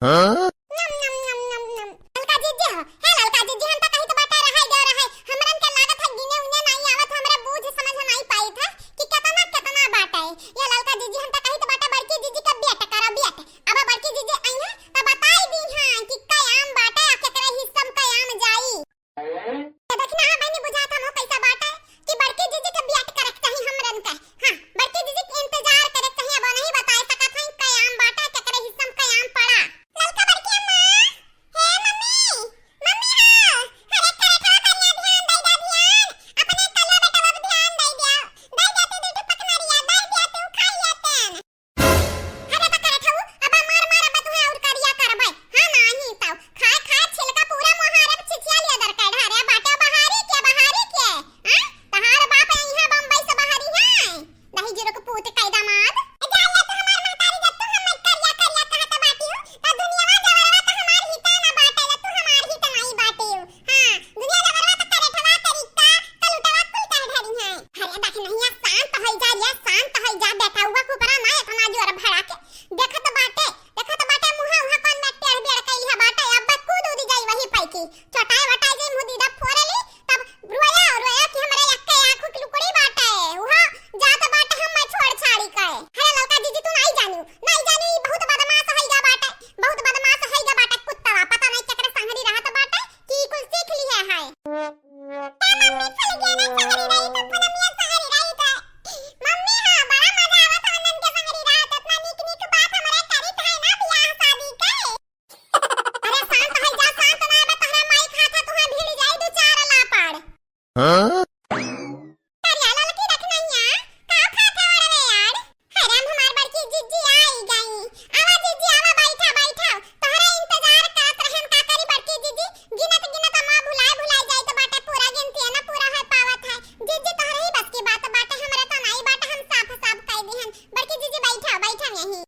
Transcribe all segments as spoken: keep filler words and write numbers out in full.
हाँ? नम, नम, नम, नम, नम। ललका जीजी हो, हे ललका जीजी, हम तो कहित बाटे रहाई देव रहाई। हमरन के लागत है गिने उने नाई आवत, हमरा बूझ समझ नाई पाइत है कि केतना, केतना बाटे। ये ललका जीजी, हम तो कहित बाटे बड़की जीजी के बेट करा बेट। अब बड़की जीजी आई है, तो बताई दी हाँ कि कयाम बाटे, आ केकरे हिस्सा में कयाम जाई। तो देखना है बहनी, बुझात हमो कैसा बाटे कि बड़की जीजी के बेट करे के चाही हमरन के। हाँ, बड़की जीजी के इंतजार करे के चाही। अब नहीं बताए सकत हई कयाम बाटे, केकरे हिस्सा में कयाम पड़ा। ललका बड़की अम्मा, हे मम्मी, मम्मी हो, अरे करे थोड़ा कनिया ध्यान दे दे ध्यान, अपने कलवा बेटवा पे ध्यान दे दे, दे दे तू दू ठो पकनरिया, दे दे तू खाई लेतेन। अरे बा करत हऊ, अब मार मार, अब तुहे और करिया करबै। हाँ, नाही तौ। खाए खाए छिलका पूरा मोहारे छिछिया लिया दर के ढारे, बाटे बहारी के, बहारी के। हाँ? तहार बाप यहाँ बम्बई से बहारी है। दही जीरो के पूत कै दामाद। ए, जा लिया तू हमार महतारी, जब तू हम करिया करिया कहत बाटियो, त दुनियावा जवरवा त हमार हित ना बाटे, तू हमार हित नाही बाटियो। हाँ, दुनिया जवरवा त करेठवा, करिक्का, कलुटवा कुल कह ढरी है। अरे बकनहिया, शांत होइ जा रे, शांत होइ जा। बेटउवा के ऊपरा ना एतना जोर भड़ा के। देखत बाटे, देखत बाटे मुहा उहा कौन में टेढ़ बेढ़ कइल है बाटे, अब कूद उद जाई वही पैकी। चोटाए वटाए जाई मुँह दीदा फोड़ ली, तब रोया, रोया कि हमरे एक्के आँख के लुकड़ी बाटे। उहा जात बाटे हम मैं छोड़ छाड़ी के। अरे ललका जीजी तू नाई जानियो, नाई जानियो, ई बहुत बदमाश है जा बाटे, बहुत बदमाश है जा बाटे कुत्ता, पता नहीं केकरे संगरी रहत बाटे। की कुल सीख लिहे है। का मम्मी फल गया ना सहरी रही तो पूनमिया सहरी रही तो। मम्मी हाँ, बड़ा मजा आवत है उनन के सहरी रहा तो इतना नीक नीक बात हमरे करित है ना बियाह शादी के। अरे शांत है जा, शांत ना बे, तोहरा माई खात है, तुहे भिड़ जाई दू चार लापड़। हाँ? अरे ललकी रखनैया, का खात है अड़वे यार? अरे हम हमार बड़की जिज्जी आई गई। आवा जिज्जी, आवा, बैठा, बैठा। तोहरा इंतजार करत रहन, का करी बड़की जिज्जी? गिनत, गिनत अम्मा भुलाए, भुलाए जाइत बाटे, पूरा गिनती है ना, पूरा है पावत है। जिज्जी, तोहरे ही बस की बात बाटे, हमरे तो नाई बाटे, हम साफ, साफ कह दिहन। बड़की जिज्जी, बैठा, बैठा यहीं।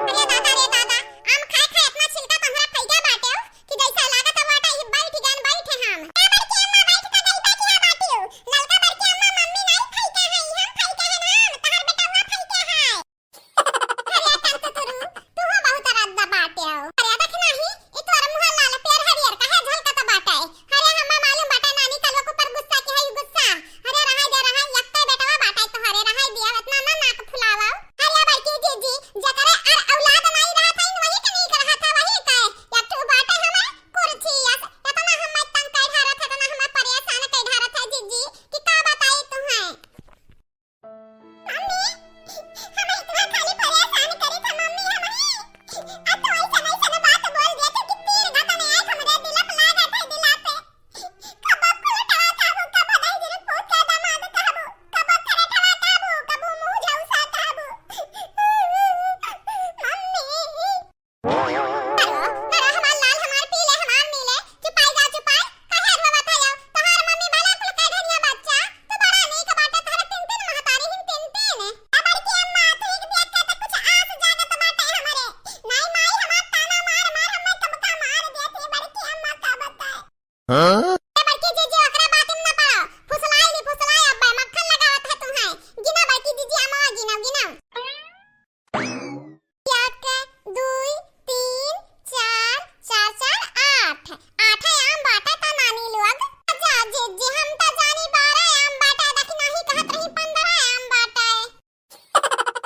अरे दादा रे दादा, आम खाए, खाए इतना छिलका तोहरा फैगा बाटे हो कि जैसे लागत बाटे, ये बैठ गन, बैठे हम। ए बड़की अम्मा, बैठ के गई, बैठ यहाँ बाटी हो। ललका बड़की अम्मा, मम्मी नाई फैके है, हम फैके है ना, तोहर बेटवा फैके है। अरे टंक तुरु, तू हो बहुत रद्दा बाटे हो। अरे देख नाही, ई तोर मुँह लाल पेर हरियर काहे झलकत बाटे? अरे हम्मा मालूम बाटे नानी कलवा के ऊपर गुस्सा के है गुस्सा। अरे रहाई दे रहाई, यक्के बेटवा बाटे तोहरे, रहाई दिया, इतना ना नाक फुलावा। अरे बड़की जीजी, जकरे अर औलाद नाई रहत है, वही के नीक रहत है, वही के। एक ठो बाटे हमार कुर्सी अस, इतना हम्मा तंग कर ढारत है, इतना हम्मा परेशान कर ढारत है जीजी, कि का बताई तुहे। मम्मी, हम इतना खाली परेशान करी था मम्मी, हम ही। अब तो ऐसा, ऐसा बात बोल दिया था कि तीर घाटा नहीं आए, हमरे दिल पे लागत है, दिल पे। कब अब पलटवा खाबू, कब दही दिल पूत का दामाद कहबू, कब अब थरे ठवा खाबू, कब मुँह झौसा कहबू। मम्मी। अरे, अरे, हमार लाल, हमार पीले, हमार नीले, चुपाई जा, चुपाई, काहे रोवत हयो? तोहार मम्मी भला कुल कह धनिया बच्चा, तू बड़ा नीक बाटे, तोहरे तीन, तीन महतारी हिन, तीन, तीन। ए बड़की अम्मा, तू एक देख के तो कुछ आस जागत बाटे हमरे। नाई माई, हमार ताना मार, मार, हमें कब का मार देत है, बड़की अम्मा का बताए। हाँ? ए बड़की जीजी, ओकरा बात में ना पड़ो, फुसलाई ली, फुसलाई, अब मक्खन लगावत है तुम्हें। गिना बड़की जीजी, अम्मा गिना, गिना। एक, दुई, तीन, चार, चार, चार, आठ। आठ आम बाटे त नानी लोग। जा जीजी, हम त जानी बारह आम बाटे, देखी नाही कहत रही पन्द्रह आम बाटे।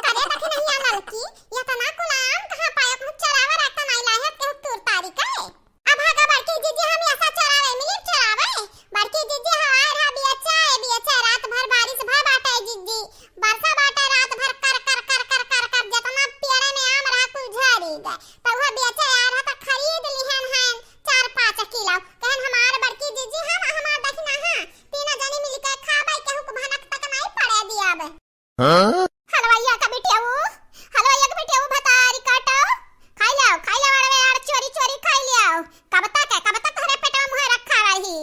अरे देखी नहीं आ ललकी, ये तना कुल आम कहाँ पाए? कुछ चरावा रखता नहीं लाहे, केहू तूर तारी का है? अब भागा बड़की जीजी, हम ऐसा चोरावे मिली चोरावे। बड़की जीजी हवाए रहा बियचा, ए बियचा, रात भर बारिश भा बाटे जीजी। बरसा बाटे रात भर कर, कर, कर, कर, कर, कर, जितना पेड़े में आम रहा कुल झरी गए। तो वह बियचा यार रहा तो खरीद लिहन हन चार पाँच किलो। कहन हमार बड़की जीजी, हम हमार दखिना हाँ, तीनों जनी मिलके खाबे, केहू को भनक तक नहीं पड़े दियाबे। हाँ? हलवाइया का बिटियाऊ, हलवाइया का बिटियाऊ भतारी काटो। खाई लाओ, खाई लाओ, अड़वे आड़ चोरी चोरी खाई लाओ। कब तक है, कब तक तोहरे पेटवा मुँहे रखा रही?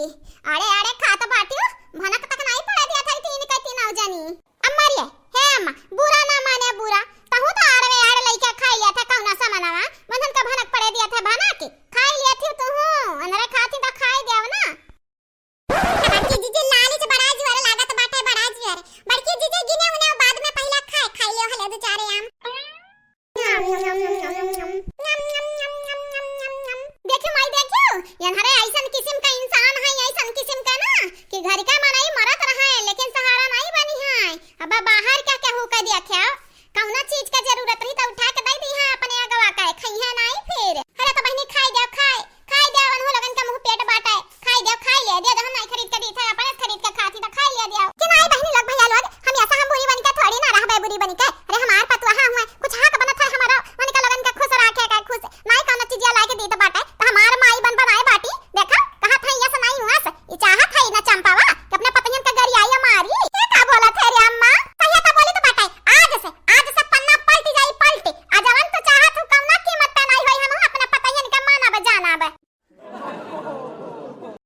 अड़े, अड़े खात बाटियो, भनक तक नहीं पड़े दिया था तीन के तीनों जनी। अम्मा रे, हे अम्मा, बुरा ना माने बुरा, तहू तो अड़वे आड़ लइके खाई लिया था कौना सामानवा, मनन का भनक पड़े दिया था भनक, खाई लिया थी तू हूँ, अनरे खाती तो खाई देव ना। बड़की जीजी लालिच बड़ा जोर लागत बाटे, बड़ा जोर। बड़की जीजी गिने उन्हें बाद में पहिला खाए, खाई लियो हले दू चार आम। कौनो चीज का जरूरत रही तो उठा के दे दी, हाँ, अपने अगवा का है, खइहे नाई फिर। अरे तो बहिनी खाई दे, खाए, खाई दे, उन्हों लोगन का मुँह पेट बाटे, खाई दे, खाई ले, दे दे, हम नाई खरीद के दी थे।